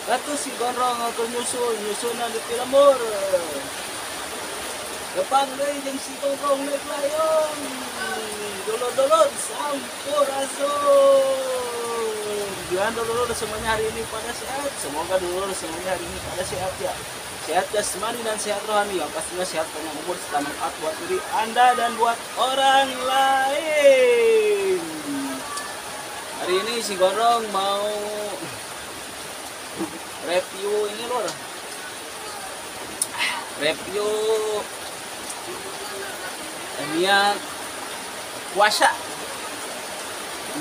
Atuh si Gondrong atur nyusul, nyusulna di lembur. Depan deui jeung si Gondrong naik layong. Dulur-dulur sampurasun. Gimana dulur semuanya hari ini pada sehat? Semoga dulur semuanya hari ini pada sehat ya. Sehat jasmani dan sehat rohani, yang pastinya sehat panjang umur serta manfaat buat diri Anda dan buat orang lain. Hari ini si Gondrong mau review ini lur. Review niat puasa.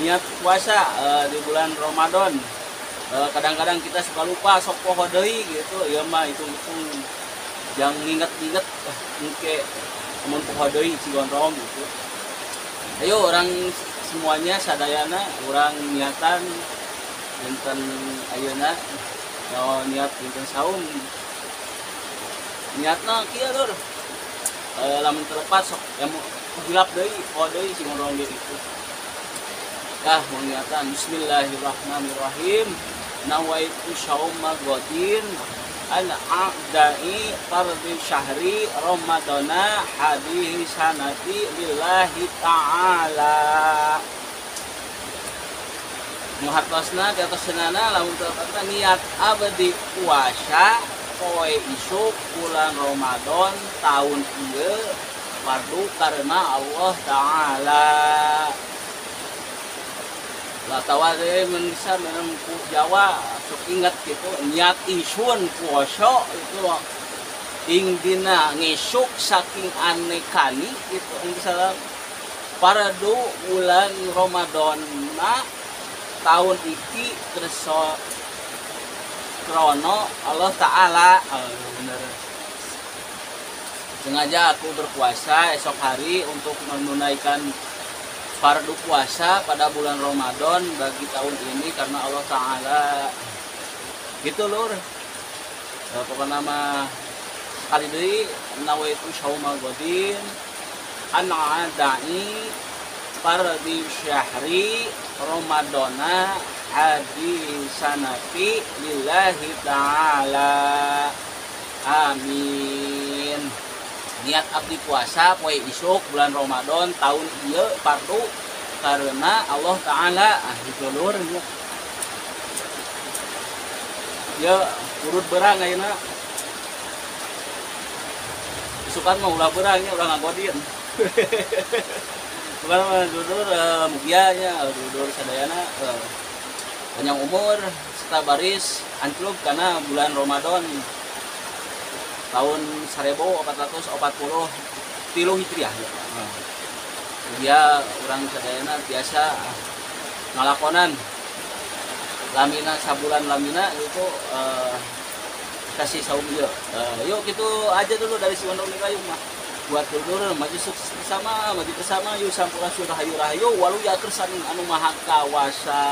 Niat puasa di bulan Ramadan. Kadang-kadang kita suka lupa sok poho deui gitu ya mah hitung-hitung yang nginget-nginget engke mun poho deui si Gondrong gitu. Ayo orang semuanya sadayana urang niatan dinten ayeuna niat dinten saum. Niatna kieu lur. Lamun terlepas sok hilap deui poho deui si Gondrong ge gitu. Tah mau niatan bismillahirrahmanirrahim. Nawaitu syauma ghadin an a'da'i fardhi syahri ramadana hadihi sanati lillahi ta'ala. Nu hartosna di atas senana lamun terpatna niat abdi puasa poe isuk bulan Ramadan tahun ieu fardu karena Allah Ta'ala. Lah tawa deh bisa menempuh Jawa sok ingat gitu niat ingsun puasa itu ing dina ngesuk saking anekani itu salah paradu bulan Ramadan na tahun iki kerso krono Allah Ta'ala. Bener. Sengaja aku berpuasa esok hari untuk menunaikan fardu puasa pada bulan Ramadan bagi tahun ini karena Allah Ta'ala gitu lur. Pokoknya mah sekali deui nawaitu syauma ghadin an a'da'i fardhi syahri ramadana hadi sanati lillahi ta'ala. Amin. Niat abdi puasa poe isuk bulan Ramadan tahun ieu fardu karena Allah Ta'ala. Gitu lur ya. Urut berang ayeuna isukan mah ulah berang nya urang ngagodin. Bukan mah dulur mugia nya dulur sadayana panjang umur serta baris anclub karena bulan Ramadan tahun 1443 Hijriah ya. Dia orang sadayana biasa ngalakonan lamina sabulan lamina itu kasih saum ieu. Yuk gitu aja dulu dari si Gondrong Layung mah. Buat dulur maju sukses bersama, maju bersama yuk sampurasun rahayu rahayu waluya kersaning anu maha kawasa.